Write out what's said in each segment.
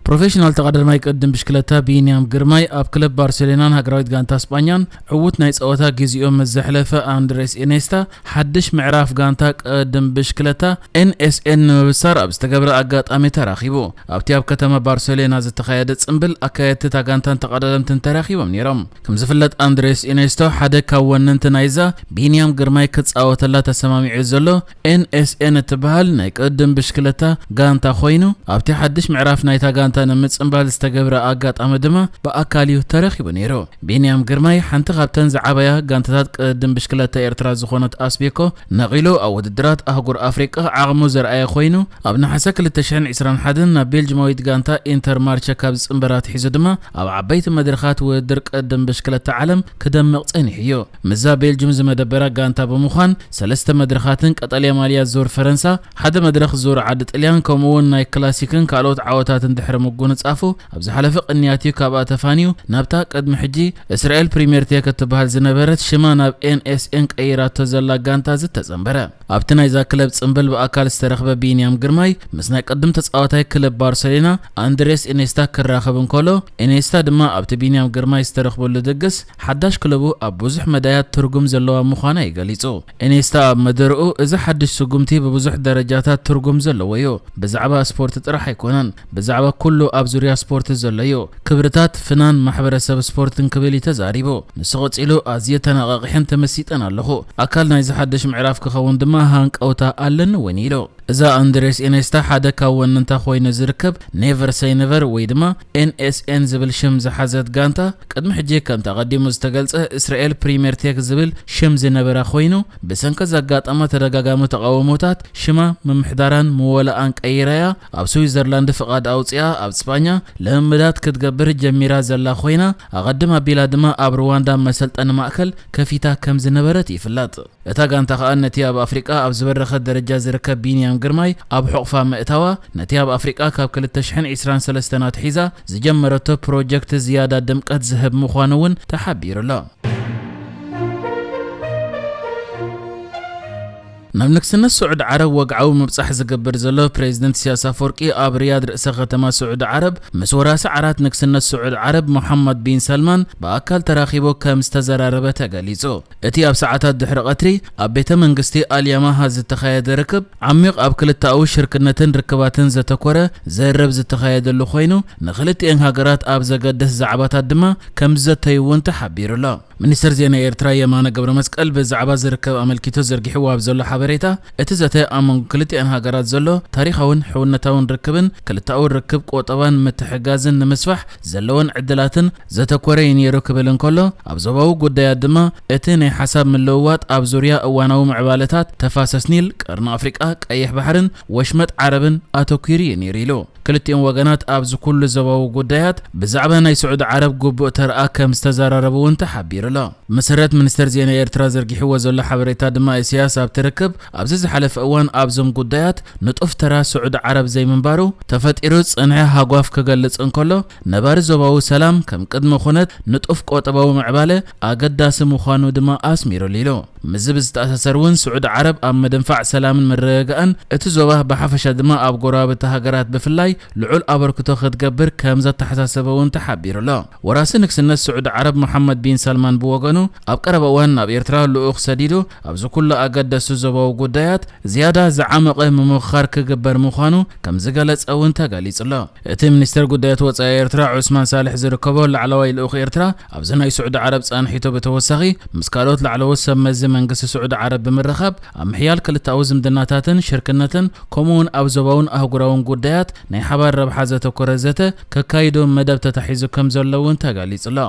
ፕሮፌሽናል ተቐዳዳማይ ቅድም ብሽክለታ ቢንያም ግርማይ ኣብ ክለብ ባርሴሎናን ሃገራዊት ጋንታ ስጳኛን ዕዉት ናይ ጸወታ ግዜኡ ምስ ዘሕለፈ ኣንድሬስ ኢኔስታ ሓድሽ ምዕራፍ ጋንታ ቅድም ብሽክለታ ኤንኤስኤን ንምብሳር ኣብ ዝተገብረ ኣጋጣሚ ተራኺቡ። ኣብቲ ኣብ ከተማ ባርሴሎና ዝተኻየደ ጽምብል ኣካየድቲ እታ ጋንታን ተቐዳደምትን ተራኺቦም ነይሮም። ከም ዝፍለጥ ኣንድሬስ ኢኔስቶ ሓደ ካብ ወነንቲ ናይዛ ቢንያም ግርማይ ክጻወተላ ተሰማሚዑ ዘሎ ኤንኤስኤን እትበሃል ናይ ቅድም ብሽክለታ ጋንታ ኮይኑ ኣብቲ ሓድሽ ምዕራፍ ናይታ ጋንታ ንምጽምባል ዝተገብረ ኣጋጣሚ ድማ ብኣካል እዩ ተረኺቡ ነይሩ። ቢንያም ግርማይ ሓንቲ ካብተን ዝዓበያ ጋንታታት ቅድም ብሽክለታ ኤርትራ ዝኾነት ኣስቤኮ ነቒሉ ኣብ ውድድራት ኣህጉር ኣፍሪቃ ዓቕሙ ዘርኣየ ኮይኑ ኣብ ነሓሰ ክልተ ሽሕን ዕስራን ሓደን ናብ ቤልጅማዊት ጋንታ ኢንተር ማርቸ ካብ ዝጽንበር ኣትሒዙ ድማ ኣብ ዓበይቲ መድረኻት ውድድር ቅድም ብሽክለታ ዓለም ክደምቕ ጸኒሑ እዩ። ምስዛ ቤልጅም ዝመደበራ ጋንታ ብምዃን ሰለስተ መድረኻትን ቀጠልያ ማልያ ዙር ፈረንሳ፣ ሓደ መድረኽ ዙር ዓዲ ጥልያን ከምኡ እውን ናይ ክላሲክን ካልኦት ዓወታትን ድሕሪ ምጉንጻፉ ኣብ ዝሓለፈ ቅንያት እዩ ካብኣ ተፋንዩ ናብታ ቅድሚ ሕጂ እስራኤል ፕሪምየር ቴክ እትበሃል ዝነበረት ሽማ ናብ ኤንኤስኤን ቀይራቶ ዘላ ጋንታ ዝተጸንበረ። ኣብቲ ናይዛ ክለብ ጽምብል ብኣካል ዝተረኽበ ቢንያም ግርማይ ምስ ናይ ቅድም ተጻዋታይ ክለብ ባርሰሎና ኣንድሬስ ኢኔስታ ክራኸብ እንከሎ፣ ኢኔስታ ድማ ኣብቲ ቢንያም ግርማይ ዝተረኽበሉ ድግስ ሓዳሽ ክለቡ ኣብ ብዙሕ መዳያት ትርጉም ዘለዋ ምዃና እዩ ገሊጹ። ኢኔስታ ኣብ መደርኡ፣ እዚ ሓድሽ ስጉምቲ ብብዙሕ ደረጃታት ትርጉም ዘለዎ እዩ። ብዛዕባ ስፖርት ጥራሕ ኣይኮነን፣ ብዛዕባ ኩሉ ኣብ ዙርያ ስፖርት ዘሎ እዩ። ክብርታት፣ ፍናን፣ ማሕበረሰብ ስፖርትን ክብል እዩ ተዛሪቡ። ንሱ ቀጺሉ፣ ኣዝየ ተነቓቒሐን ተመሲጠን ኣለኹ። ኣካል ናይዚ ሓድሽ ምዕራፍ ክኸውን ድማ ሃንቀውታ ኣለኒ እውን ኢሉ። እዛ ኣንድሬስ ኢኔስታ ሓደ ካብ ወነንታ ኮይኑ ዝርከብ ኔቨር ሰይ ነቨር ወይ ድማ ኤንኤስኤን ዝብል ሽም ዝሓዘት ጋንታ፣ ቅድሚ ሕጂ ከምቲ ኣቐዲሙ ዝተገልጸ እስራኤል ፕሪምየር ቴክ ዝብል ሽም ዝነበራ ኮይኑ፣ ብሰንኪ ዘጋጠማ ተደጋጋሚ ተቓውሞታት ሽማ ምምሕዳራን ምወላኣን ቀይራያ ኣብ ስዊዘርላንድ ፍቓድ ኣውጺኣ ኣብ ስጳኛ ልምምዳት ክትገብር ጀሚራ ዘላ ኮይና፣ ኣቐድም ኣቢላ ድማ ኣብ ሩዋንዳ መሰልጠኒ ማእከል ከፊታ ከም ዝነበረት ይፍለጥ። እታ ጋንታ ከኣ ነቲ ኣብ ኣፍሪቃ ኣብ ዝበረኸ ደረጃ ዝርከብ ቢንያም ግርማይ ኣብ ሕቑፋ ምእታዋ፣ ነቲ ኣብ ኣፍሪቃ ካብ ክልተ ሽሕን ዕስራን ሰለስተን ኣትሒዛ ዝጀመረቶ ፕሮጀክት ዝያዳ ድምቀት ዝህብ ምዃኑ እውን ተሓቢሩ ኣሎ። ናብ ንግስነት ስዑድ ዓረብ ወግዓዊ ምብጻሕ ዝገብር ዘሎ ፕሬዚደንት ኢሳያስ ኣፈወርቂ ኣብ ሪያድ ርእሰ ከተማ ስዑድ ዓረብ ምስ ወራሲ ዓራት ንግስነት ስዑድ ዓረብ መሓመድ ቢን ሰልማን ብኣካል ተራኺቡ ከም ዝተዘራረበ ተገሊጹ። እቲ ኣብ ሰዓታት ድሕሪ ቀትሪ ኣብ ቤተ መንግስቲ ኣልያማሃ ዝተኻየደ ርክብ ዓሚቕ ኣብ ክልተኣዊ ሽርክነትን ርክባትን ዘተኮረ ዘረብ ዝተኻየደሉ ኮይኑ ንክልቲኤን ሃገራት ኣብ ዘገድስ ዛዕባታት ድማ ከም ዝዘተዩ እውን ተሓቢሩ ኣሎ። ሚኒስተር ዜና ኤርትራ የማነ ገብረ መስቀል ብዛዕባ ዝርከብ ኣመልኪቱ ዘርጊሕዎ ኣብ ዘሎ ሓበሬታ፣ እቲ ዘተ ኣብ መንጎ ክልቲኣን ሃገራት ዘሎ ታሪኻውን ሕውነታውን ርክብን ክልተኣዊ ርክብ ቁጠባን ምትሕጋዝን ንምስፋሕ ዘለወን ዕድላትን ዘተኮረ እዩ ነይሩ ክብል እንከሎ፣ ኣብ ዞባዊ ጉዳያት ድማ እቲ ናይ ሓሳብ ምልውዋጥ ኣብ ዙርያ እዋናዊ ምዕባለታት ተፋሰስ ኒል፣ ቀርኒ ኣፍሪቃ፣ ቀይሕ ባሕርን ወሽመጥ ዓረብን ኣተኲሩ እዩ ነይሩ ኢሉ። ክልቲኦም ወገናት ኣብዚ ኩሉ ዞባዊ ጉዳያት ብዛዕባ ናይ ስዑዲ ዓረብ ግቡእ ተርኣ ከም ዝተዘራረቡ እውን ተሓቢሩ ኣሎ። መሰረት ሚኒስተር ዜና ኤርትራ ዘርጊሕዎ ዘሎ ሓበሬታ ድማ፣ ኢሳያስ ኣብቲ ርክብ ኣብዚ ዝሓለፈ እዋን ኣብዞም ጉዳያት ንጡፍ ተራ ስዑዲ ዓረብ ዘይምንባሩ ተፈጢሩ ዝጸንሐ ሃጓፍ ክገልጽ እንከሎ፣ ነባሪ ዞባዊ ሰላም ከም ቅድመ ኩነት ንጡፍ ቆጠባዊ ምዕባለ ኣገዳሲ ምዃኑ ድማ ኣስሚሩሉ ኢሉ። ምስዚ ብዝተኣሳሰር እውን ስዑዲ ዓረብ ኣብ ምድንፋዕ ሰላምን ምርግጋእን እቲ ዞባ ብሓፈሻ ድማ ኣብ ጎረባብቲ ሃገራት ብፍላይ ልዑል ኣበርክቶ ክትገብር ከም ዘተሓሳሰበ እውን ተሓቢሩ ኣሎ። ወራሲ ንግስነት ስዑዲ ዓረብ መሓመድ ቢን ሰልማን ብወገኑ ኣብ ቀረባ እዋን ናብ ኤርትራ ልኡኽ ሰዲዱ ኣብዚ ኩሉ ኣገደስቲ ዞባዊ ጉዳያት ዝያዳ ዝዓመቐ ምምኽኻር ክግበር ምዃኑ ከም ዝገለጸ እውን ተገሊጹ ኣሎ። እቲ ሚኒስተር ጉዳያት ወጻኢ ኤርትራ ዑስማን ሳልሕ ዝርከቦ ላዕለዋይ ልኡኽ ኤርትራ ኣብዚ ናይ ስዑዲ ዓረብ ጻንሒቱ ብተወሳኺ ምስ ካልኦት ላዕለዎት ሰብ መዚ መንግስቲ ስዑዲ ዓረብ ብምርኻብ ኣብ ምሕያል ክልተኣዊ ዝምድናታትን ሽርክነትን ከምኡውን ኣብ ዞባውን ኣህጉራውን ጉዳያት ናይ ሓባር ረብሓ ዘተኮረ ዘተ ከካይዱ መደብ ተታሒዙ ከም ዘሎ እውን ተገሊጹ ኣሎ።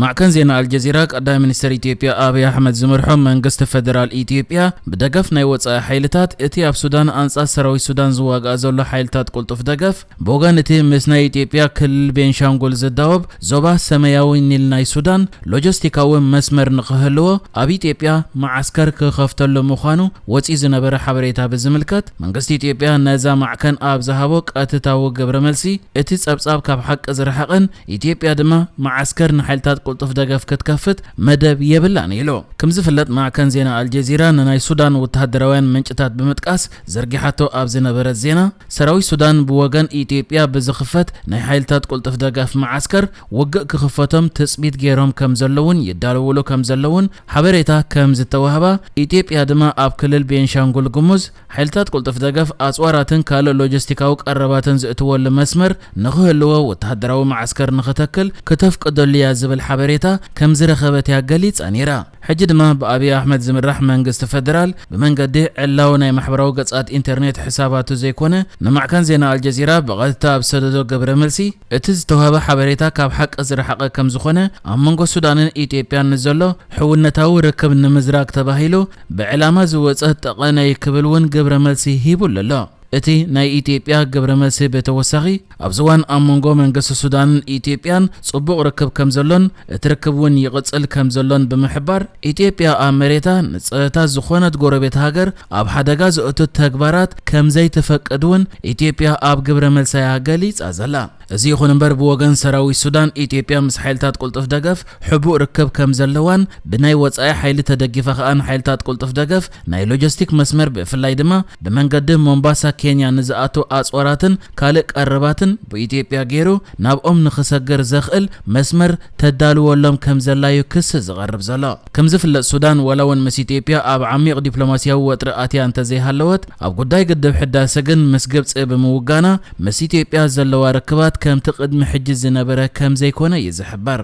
ማዕከን ዜና ኣልጀዚራ ቀዳማይ ሚኒስተር ኢትዮጵያ ኣብይ ኣሕመድ ዝመርሖ መንግስቲ ፈደራል ኢትዮጵያ ብደገፍ ናይ ወጻኢ ሓይልታት እቲ ኣብ ሱዳን ኣንጻር ሰራዊት ሱዳን ዝዋግኣ ዘሎ ሓይልታት ቅልጡፍ ደገፍ ብወገን እቲ ምስ ናይ ኢትዮጵያ ክልል ቤንሻንጉል ዝዳወብ ዞባ ሰማያዊ ኒል ናይ ሱዳን ሎጂስቲካዊ መስመር ንኽህልዎ ኣብ ኢትዮጵያ መዓስከር ክኸፍተሉ ምዃኑ ወጺኡ ዝነበረ ሓበሬታ ብዝምልከት መንግስቲ ኢትዮጵያ ነዛ ማዕከን ኣብ ዝሃቦ ቀጥታዊ ግብረ መልሲ እቲ ጸብጻብ ካብ ሓቂ ዝረሓቐን ኢትዮጵያ ድማ መዓስከር ንሓይልታት ቅልጡፍ ደገፍ ክትከፍት መደብ የብላን ኢሉ። ከም ዝፍለጥ፣ ማዕከን ዜና ኣልጀዚራ ንናይ ሱዳን ወተሃደራውያን ምንጭታት ብምጥቃስ ዘርጊሓቶ ኣብ ዝነበረት ዜና፣ ሰራዊት ሱዳን ብወገን ኢትዮጵያ ብዝኽፈት ናይ ሓይልታት ቅልጡፍ ደገፍ መዓስከር ውግእ ክኽፈቶም ትጽቢት ገይሮም ከም ዘለውን ይዳለውሉ ከም ዘለውን ሓበሬታ ከም ዝተዋህባ፣ ኢትዮጵያ ድማ ኣብ ክልል ቤንሻንጉል ጉሙዝ ሓይልታት ቅልጡፍ ደገፍ ኣጽዋራትን ካልእ ሎጂስቲካዊ ቀረባትን ዝእትወሉ መስመር ንኽህልዎ ወተሃደራዊ መዓስከር ንኽተክል ክተፍቅደሉ እያ ዝብል ሓበሬታ ከም ዝረኸበት እያ ገሊጻ ነይራ። ሕጂ ድማ ብኣብይ ኣሕመድ ዝምራሕ መንግስቲ ፈደራል ብመንገዲ ዕላዊ ናይ ማሕበራዊ ገጻት ኢንተርኔት ሕሳባቱ ዘይኮነ ንማዕከን ዜና ኣልጀዚራ ብቐጥታ ኣብ ሰደዶ ግብረ መልሲ፣ እቲ ዝተዋህበ ሓበሬታ ካብ ሓቂ ዝረሓቐ ከም ዝኾነ፣ ኣብ መንጎ ሱዳንን ኢትዮጵያን ንዘሎ ሕውነታዊ ርክብ ንምዝራግ ተባሂሉ ብዕላማ ዝወጸ ጠቐነ ክብል እውን ግብረ መልሲ ሂቡሉ ኣሎ። እቲ ናይ ኢትዮጵያ ግብረ መልሲ ብተወሳኺ፣ ኣብዚ እዋን ኣብ መንጎ መንግስቲ ሱዳንን ኢትዮጵያን ጽቡቕ ርክብ ከም ዘሎን እቲ ርክብ እውን ይቕጽል ከም ዘሎን ብምሕባር፣ ኢትዮጵያ ኣብ መሬታ ንጸጥታ ዝኾነት ጎረቤት ሃገር ኣብ ሓደጋ ዘእቱ ተግባራት ከም ዘይትፈቅድ እውን ኢትዮጵያ ኣብ ግብረ መልሳያ ገሊጻ ዘላ። እዚ ይኹን እምበር፣ ብወገን ሰራዊት ሱዳን፣ ኢትዮጵያ ምስ ሓይልታት ቅልጡፍ ደገፍ ሕቡእ ርክብ ከም ዘለዋን ብናይ ወጻኢ ሓይሊ ተደጊፋ ከኣ ንሓይልታት ቅልጡፍ ደገፍ ናይ ሎጂስቲክ መስመር፣ ብፍላይ ድማ ብመንገዲ ሞምባሳ ኬንያ ንዝኣቱ ኣጽዋራትን ካልእ ቀረባትን ብኢትዮጵያ ገይሩ ናብኦም ንኽሰግር ዘኽእል መስመር ተዳልወሎም ከም ዘላዩ ክሲ ዝቐርብ ዘሎ። ከም ዝፍለጥ፣ ሱዳን ዋላ እውን ምስ ኢትዮጵያ ኣብ ዓሚቕ ዲፕሎማስያዊ ወጥሪ ኣትያ እንተዘይሃለወት፣ ኣብ ጉዳይ ግድብ ሕዳሰ ግን ምስ ግብጺ ብምውጋና ምስ ኢትዮጵያ ዘለዋ ርክባት ከምቲ ቅድሚ ሕጂ ዝነበረ ከም ዘይኮነ እዩ ዝሕበር።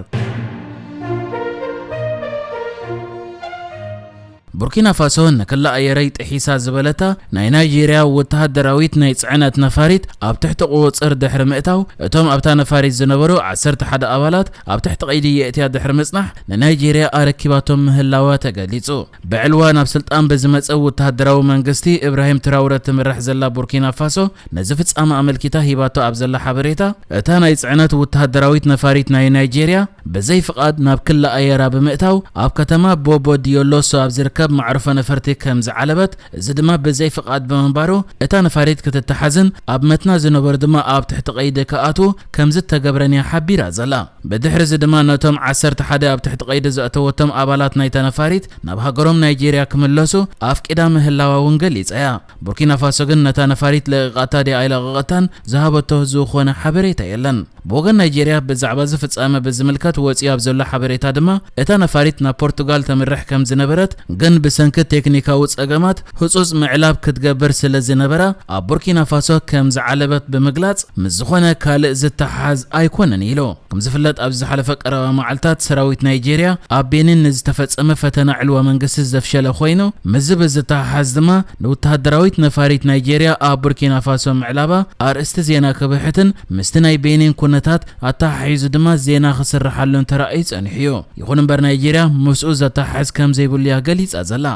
ቡርኪና ፋሶ ንክላ ኣየረይ ጥሒሳ ዝበለታ ናይ ናይጄርያ ወተሃደራዊት ናይ ጽዕነት ነፋሪት ኣብ ትሕቲ ቁጽጽር ድሕሪ ምእታው፣ እቶም ኣብታ ነፋሪት ዝነበሩ ዓሰርተ ሓደ ኣባላት ኣብ ትሕቲ ቀይዲ የእትያ ድሕሪ ምጽናሕ፣ ንናይጄርያ ኣረኪባቶም ምህላዋ ተገሊጹ። ብዕልዋ ናብ ስልጣን ብዝመጸ ወተሃደራዊ መንግስቲ እብራሂም ትራውረ ትምራሕ ዘላ ቡርኪና ፋሶ፣ ነዚ ፍጻመ ኣመልኪታ ሂባቶ ኣብ ዘላ ሓበሬታ፣ እታ ናይ ጽዕነት ወተሃደራዊት ነፋሪት ናይ ናይጄርያ ብዘይ ፍቓድ ናብ ክሊ ኣየራ ብምእታው፣ ኣብ ከተማ ቦቦ ዲዮሎሶ ኣብ ዝርከብ መዕርፎ ነፈርቲ ከም ዝዓለበት፣ እዚ ድማ ብዘይ ፍቓድ ብምንባሩ፣ እታ ነፋሪት ክትተሓዝን ኣብ መትና ዝነበሩ ድማ ኣብ ትሕቲ ቀይዲ ክኣትዉ ከም ዝተገብረን እያ ሓቢራ ዘላ። ብድሕሪ እዚ ድማ ነቶም ዓሰርተ ሓደ ኣብ ትሕቲ ቀይዲ ዘእተወቶም ኣባላት ናይታ ነፋሪት ናብ ሃገሮም ናይጄርያ ክምለሱ ኣፍቂዳ ምህላዋ እውን ገሊጻ እያ። ቡርኪና ፋሶ ግን ነታ ነፋሪት ለቒቓታ ድያ ኣይለቐቐታን ዝሃበቶ ዝኾነ ሓበሬታ የለን። ብወገን ናይጄርያ ብዛዕባ እዚ ፍጻመ ብዝምልከት ወጺኡ ኣብ ዘሎ ሓበሬታ ድማ፣ እታ ነፋሪት ናብ ፖርቱጋል ተምርሕ ከም ዝነበረት፣ ግን ብሰንኪ ቴክኒካዊ ጸገማት ህጹጽ ምዕላብ ክትገብር ስለ ዝነበራ፣ ኣብ ቡርኪና ፋሶ ከም ዝዓለበት ብምግላጽ፣ ምስ ዝኾነ ካልእ ዝተሓዝ ኣይኮነን ኢሉ። ከም ዝፍለጥ፣ ኣብዚ ዝሓለፈ ቀረባ መዓልታት ሰራዊት ናይጄርያ ኣብ ቤኒን ንዝተፈጸመ ፈተና ዕልዋ መንግስቲ ዘፍሸለ ኮይኑ፣ ምስዚ ብዝተሓሓዝ ድማ ንወተሃደራዊት ነፋሪት ናይጄርያ ኣብ ቡርኪና ፋሶ ምዕላባ ኣርእስቲ ዜና ክብሕትን ምስቲ ናይ ቤኒን ኩነታት ኣተሓሒዙ ድማ ዜና ክስርሓሉን ተራእዩ ጸኒሑ እዩ። ይኹን እምበር፣ ናይጄርያ ምስኡ ዘተሓሕዝ ከም ዘይብሉ እያ ገሊጻ ዘላ።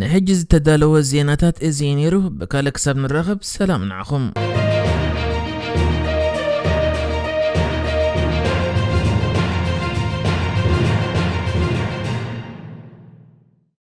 ንሕጂ ዝተዳለወ ዜናታት እዚ እዩ ነይሩ። ብካልእ ክሳብ ንራኸብ፣ ሰላም ንዓኹም።